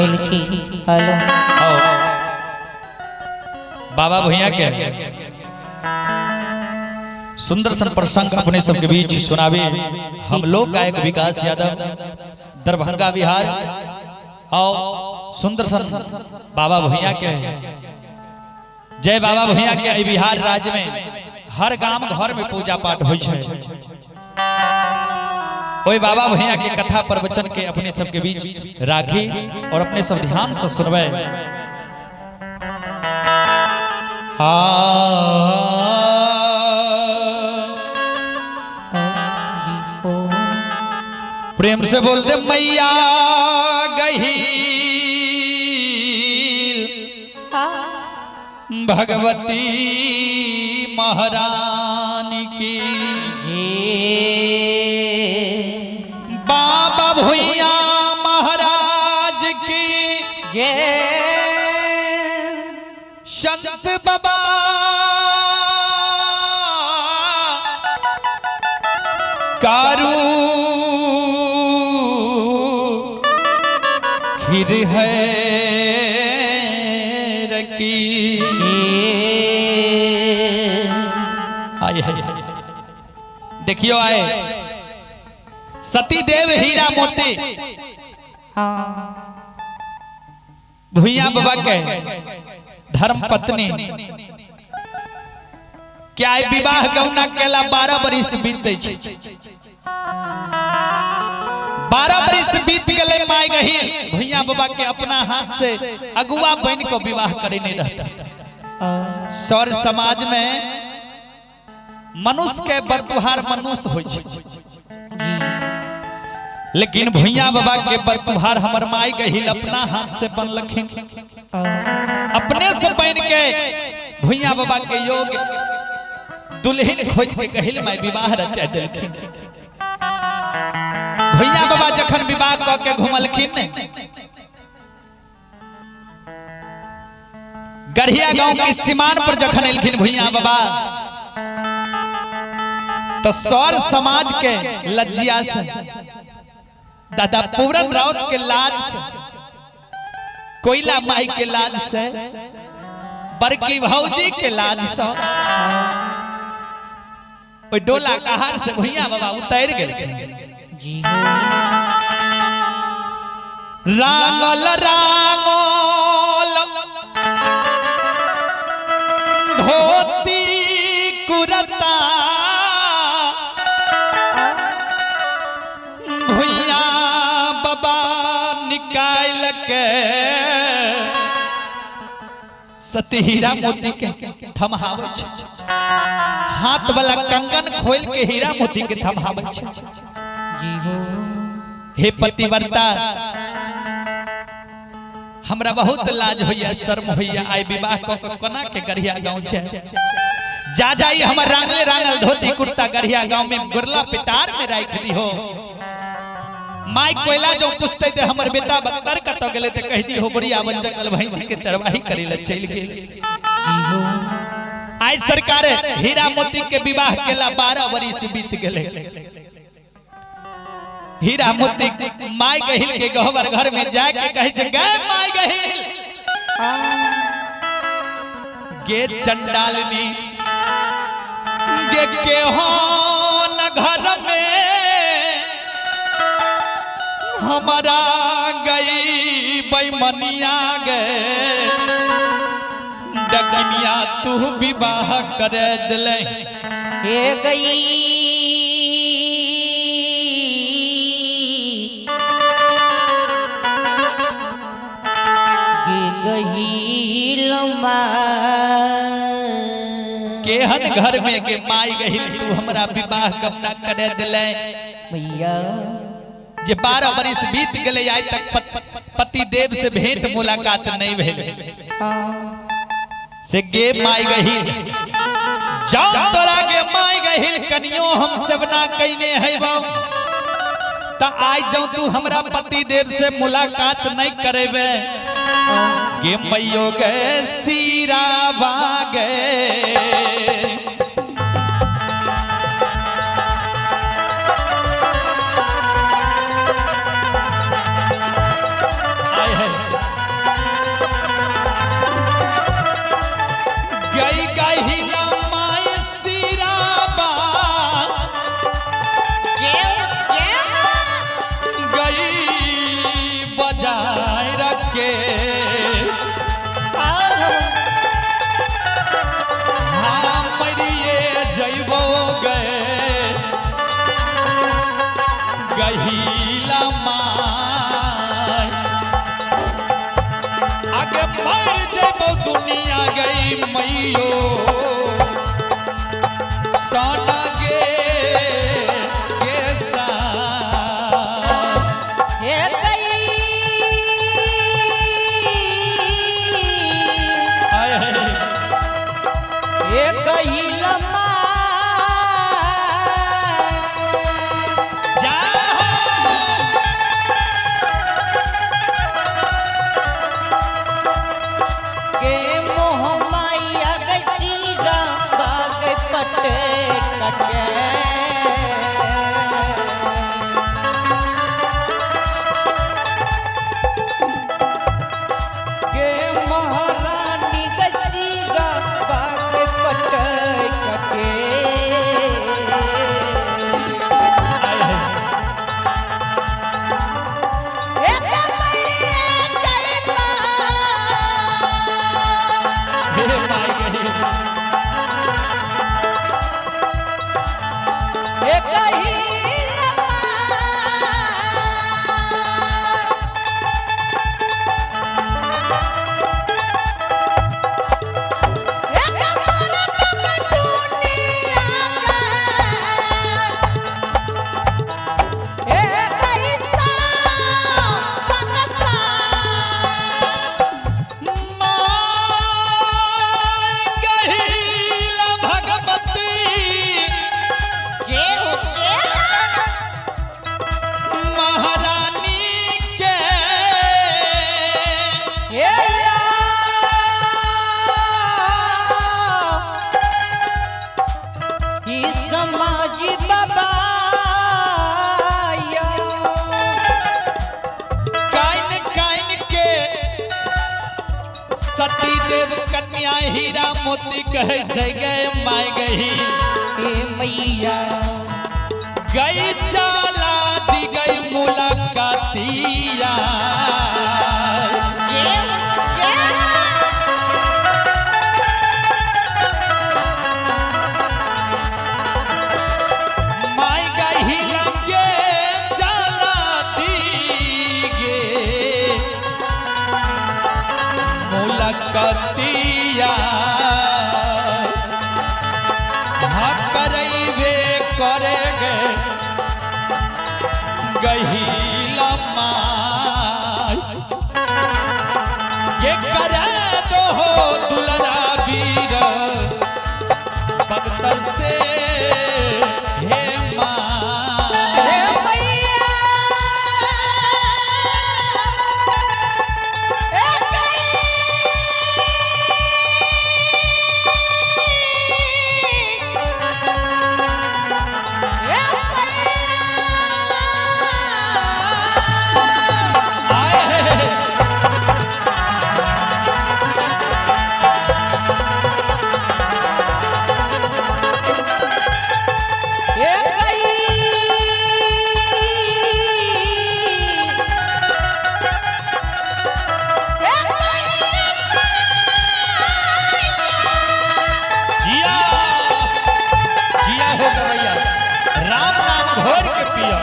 एलची hello. आओ बाबा भैया के सुंदर सन प्रसंग अपने सबके बीच सुनावे हम लोग गायक विकास यादव, दरभंगा बिहार। आओ सुंदर सन बाबा भैया के जय। बाबा भैया के एहि बिहार राज्य में हर गांव घर में पूजा पाठ होइ छै। ओहि बाबा भैया के कथा प्रवचन के अपने सबके बीच राखी और अपने सब ध्यान से सुनबै। जी ओ प्रेम से बोल दे मैया गही भगवती महारानी की जी। बाबा भैया महाराज की जय। संत बाबा कारू खीर है रकी जी। आए हाय देखियो आए सती देव हीरा मोती हाँ भुइया बाबा के धर्म पत्नी क्या आइ विवाह गौना केला 12 बरिस बीते छै। 12 बरिस बीत गेलै माय गहिल भुइया बाबा के अपना हाथ से अगुआ बन के विवाह करे नहीं रहता। सौर समाज में मनुष्य के बरतुहार मनुष्य होइ छै जी। लेकिन भुइया बाबा के बरतुहार हमर माय गहिल अपना हाथ से बनलखिन। अपने से बन के भुइया बाबा के योग दुल्हन खोज के गहिल माय विवाह रचा देलखिन। भुइया बाबा जखन विवाह क के घुमलखिन ने गढ़िया गांव के सीमान पर जखन एलखिन भुइया बाबा तो सौर समाज के लज्जिया से दादा पूरन राउत के लाज से कोयला माई के लाज से बड़की भौजी के लाज से ओइ डोला कहार से भुइया बाबा उतर गेलखिन। जी हो। रांगल रांगल धोती कुरता भुइया बाबा निकाल के सती हीरा मोती के थमहाबै छै। हाथ वाला कंगन खोल के हीरा मोती के थमहाबै छै। जी हो। हे पतिव्रता हमरा बहुत लाज होइया शर्म होइया आइ विवाह क के कोना के गढ़िया गांव छै। जा जाई हमर रांगले रांगल धोती कुर्ता गढ़िया गांव में गुरला पिटार में राख दी हो। माई कोयला जो पूछते ते हमर बेटा बत्तर कत गेले ते कह दी हो बुढ़िया वन जंगल भैंसी के चरवाही करे ले चल गेल। जी हो। आइ सरकार हीरा मोती के विवाह केला 12 बरिस बीत गेले। हीरा मोती माय गहिल के गहबर घर में जाके कहे छै गे माय गहिल गे चंडालनी गे के हो न घर में हमारा गई बेईमानिया गे डगनिया तू विवाह करे दिले। हे गई केहन घर में के माई गहिल तू हमरा विवाह कब ना करे दिले। मैया जे 12 बरिस बीत गेले आइ तक पति देव से भेंट मुलाकात नहीं भेल। से गे माई गहिल जाओ तोरा गे माई गहिल कनियो हम सब ना कइने हैबो त आइ जाऊ तू हमरा पति देव से मुलाकात नहीं करेबे गे मैयो गे सीरा बागे। आए है। गई मैयो सोना गे के साथ। हे गई आए हाय। हे गई लम्मा जा हो। के मोह माया गसीरा बाग पटे कटे। के महारानी गसीरा बाग पटे कटे। आए हाय। एक मैया चलपा हे माई गई। एक ही लम्मा एक मरद दुनिया का एक ही सा संसार। माई गहीला भगवती जे होते महारानी के हे या ई समाज बाबा या। काइन काइन के सती देव कन्या हीरा मोती कहे छै गए माय गही। हे मैया गई चाला दी गई मुलाकातिया। जे जे माय गही लगे चाला दी गे मुलाकातिया। हाँ करैबे करे गे गहीला माय ये करा दो हो दुलरा वीर बख्तर से हे माँ। हे मैया ए गई ए मैया आए ए गई ए जिया जिया हो गवैया राम नाम घोर के पिया।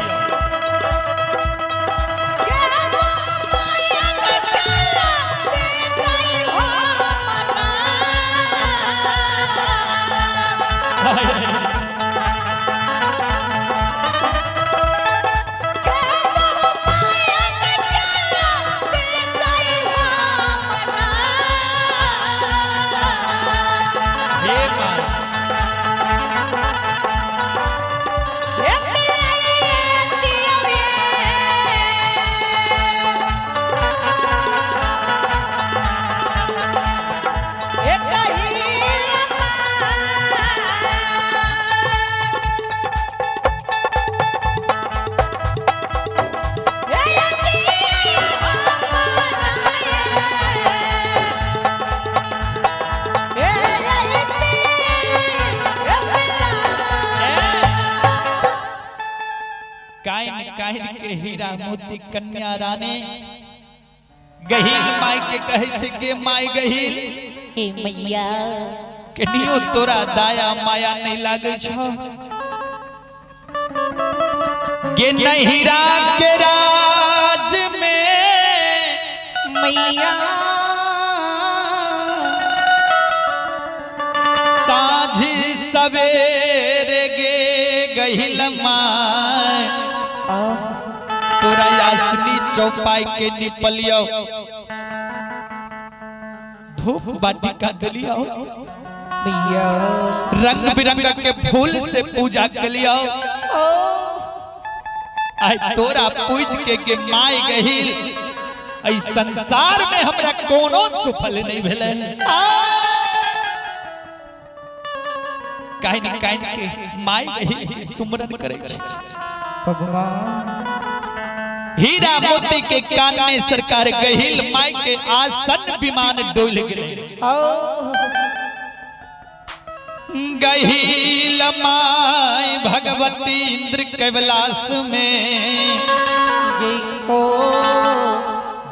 हे माँ काइन काइन के हीरा मोती कन्या रानी गहील माई के कहे छै के माई गहील हे मैया केनियो तोरा दाया माया नहीं लागे छो गे नहीरा के राज में मैया साँझ सवेरे गे गहिल माय तोरा यासनी चौपाई के निपलियो, धूप बाटिका दिलियो, भैया रंग बिरंग के फूल से पूजा कलियो। आय तोरा पूज के my गहिल, ऐ संसार में हमरा कोनो सुफल नहीं भेलै। काइन काइन के my गहिल के सुमरन करै छै। भगवान हीरा मोती के कान में सरकार गहिल my के आसन विमान डोल गेलै। गहिल my Bhagwati Indra Kailash में जी को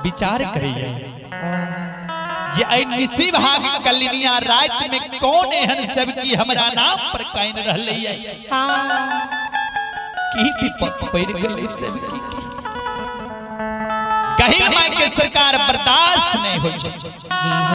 विचार करिए जे ऐ निसी भाग कलिनिया रात में कौन एहन सब की हमरा नाम पर काइन रहलै। हाँ की विपत पड़ गेलै सब की के गहिल my के सरकार बर्दाश्त नहीं होइ छै। जी।